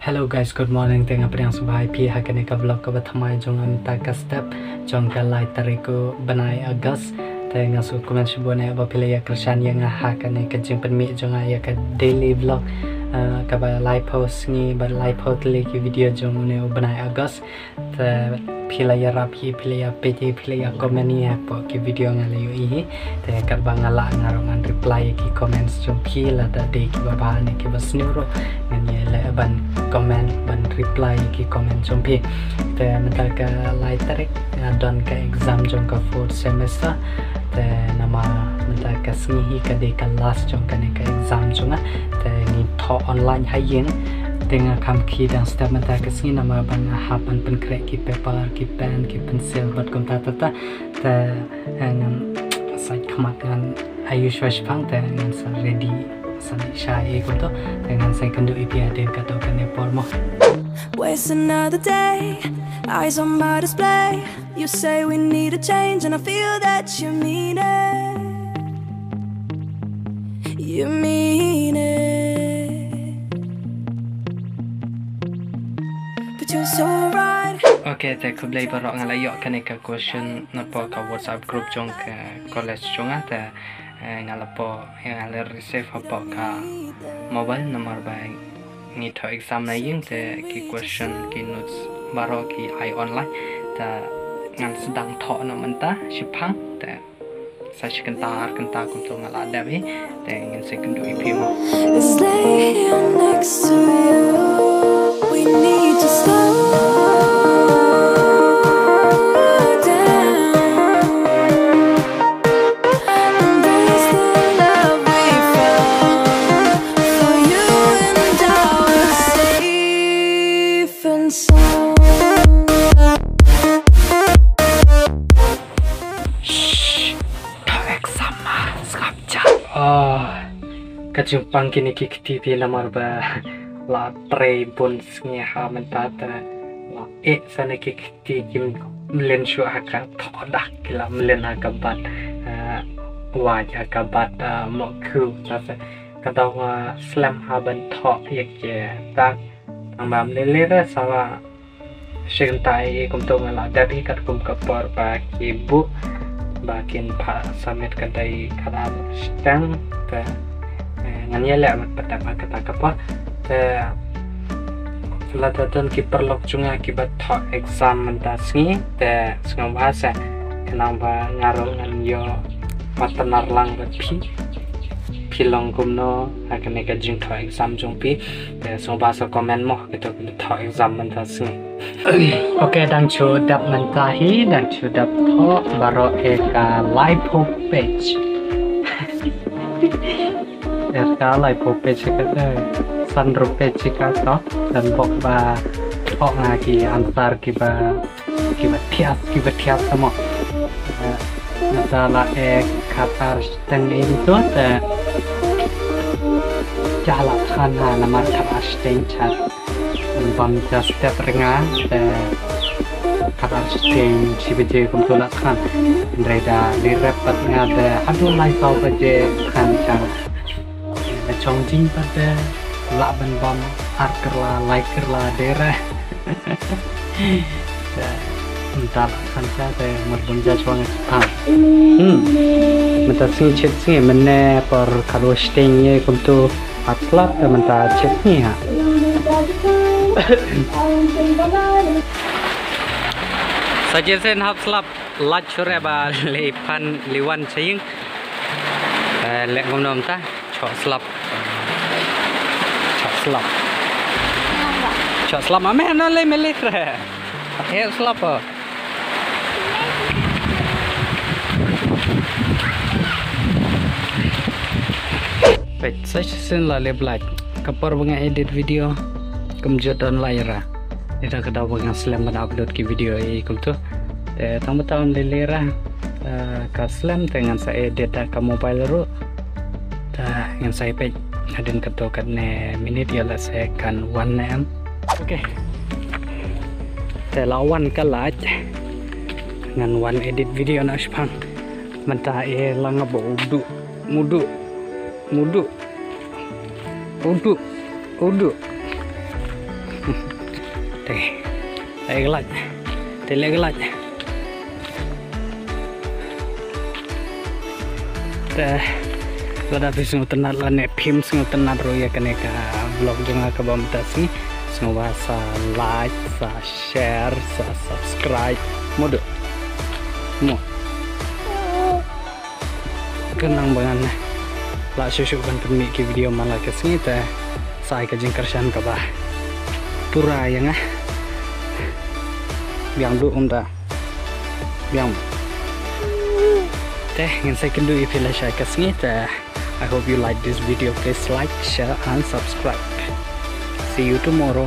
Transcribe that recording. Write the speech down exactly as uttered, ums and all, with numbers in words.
Hello guys, good morning. Te nga pdiang sngewbha ïa phi ha kane ka vlog kaba thymmai jong nga mynta ka step jong ka lai tarik u bnai August. Te nga sngewkmen shibun ïa ba phi la ïa kyrshan ïa nga ha kane ka jingpynmih jong nga ïa ka daily vlog, eh, kaba laiphew sngi bad laiphew tylli ki video jong une u bnai August. Te phi la ïarap hi, phi la ïa peit hi, phi la ïa comment hi hapoh ki video nga la ïohi hi. Te katba nga lah nga ruh ngan reply ïa ki comments jong phi, lada dei kiba bha ne kiba sniew ruh ngan ïaleh ban comment, ban reply ïa ki comment jong phi. Te mynta ka lai tarik nga don ka exam jong ka fourth semester. Te namar mynta ka sngi hi ka dei ka last jong kane ka exam jong nga. Te ngi thoh online ha ïing. Te nga kham khie dang step mynta ka sngi namar ba nga hap ban pynkhreh ki paper, ki pen, ki pencil bad kumta ta ta. Te, eh, ngan sa khmat ngan ïa u shuwa shipang te ngan sa ready, sa dih sha ïa kumto. Te ngan sa ïakynduh ïa phi hadien katto katne por mo. Waste another day, eyes on my display. You say we need a change, and I feel that you mean it. You mean it. But you're so right. Okay, te khublei baroh, nga la ïoh kane ka question napoh ka WhatsApp group jong ka college jong nga, te, eh, nga la poi, nga la receive hapoh ka mobile namar ba ngi thoh exam na ïing, te ki question, ki notes baroh ki ai online. Te ngan sdang thoh noh mynta shipang, te sa shi kynta ar kynta kumto nga la dep hi. Te ngin sa ïakynduh ïa phi mo. Is laying next to you. We need to slow down. Embrace the love we found. For you and I were safe and sound. Shh, thoh exam ma, sngap ja. Ah, ka jingpang kine ki kti phi namar ba la trei bun sngi ha mynta te la eh sa ne ki kti kim mlien shuh ha ka thoh dak, ki la mlien ha ka bat, ah, wait ha ka bat, ah, mo khu sa se. Ka daw, ah, slem ha ban thoh ïa ki dak. Tang ba mlien lei re sa la shi kynta ïa kumto nga la dep hi katkum ka por ba ki buh ba kin phah submit ka dei khatar shiteng. Te, eh, ngan ïaleh ban pyndep ha kata ka por. Te lada don ki paralok jong nga kiba thoh exam mynta sngi te sngewbha sa, khnang ba nga ruh ngan ïoh partner lang bad phi. Phi long kumno ha kane ka jingthoh exam jong phi? Te sngewbha sa comment mo, kito kiba thoh exam mynta sngi. Okay, dang shu dep mynta hi, dang shu dep thoh baroh, eh, ka laiphew page. Eh, ka laiphew page ka te, sanphew page ka to, dang bok ba thoh nga ki answer kiba, kiba thiah, kiba thiah sa mo. Eh, mynta la, eh, khatar shiteng ïa to te. Ka la khan ha namar khatar shiteng chat. Bam ja step ringa te khatar shiteng shi baje kumto la khan. Hynrei da lei rep pat nga te haduh lai saw baje khan ka. Te chong jing pat te lah ban bam ar kyrla, lai kyrla dei re. Te mynta la khan ka te mut bun ja chwa nga chipang. Hmm. Mynta sngi chet sngi mynne por khatar shiteng ïa kumto. Hap slap te mynta chet sngi ha. Sa chet sen hap slap, lait shuh re ba lei phan lei wan sha ïing. Eh, leh kumno mynta, choh slap. Choh slap. Choh slap ma me no lei me lei re. Eh, slap o. Peit, sa shisien la leh blad. Ka por ba nga edit video, kam jot don lai ra. Ita ka daw ba nga slem ban upload ki video ïa kumto. Te tang ba tang lei lei ra. Eh, ka slem te ngan sa edit da ka mobile ruh. Te ngan sa ïa peit hadien katto katne minit ïa lehse kan wan ne em. Okay. Te la wan ka lait. Ngan wan edit video na shipang. Mynta e langa ba udu. Mudu. Mudu. Udu. Udu. Te, leh ka light. Te, leh ka light. Te, lada phi sngewtynnat lane phim sngewtynnat ruh ïa kane ka vlog jong nga kaba mynta sngi, sngewbha sa like, sa share, sa subscribe. Mo duh. Mo. Khnang ba ngan lah shuh shuh ban pynmih ki video man la ka sngi te sa ai ka jingkyrshan kaba pura ïa nga. Biang duh ym da. Biang. Te ngin sa ïakynduh ïa phi lashai ka sngi te. I hope you like this video. Please like, share and subscribe. See you tomorrow.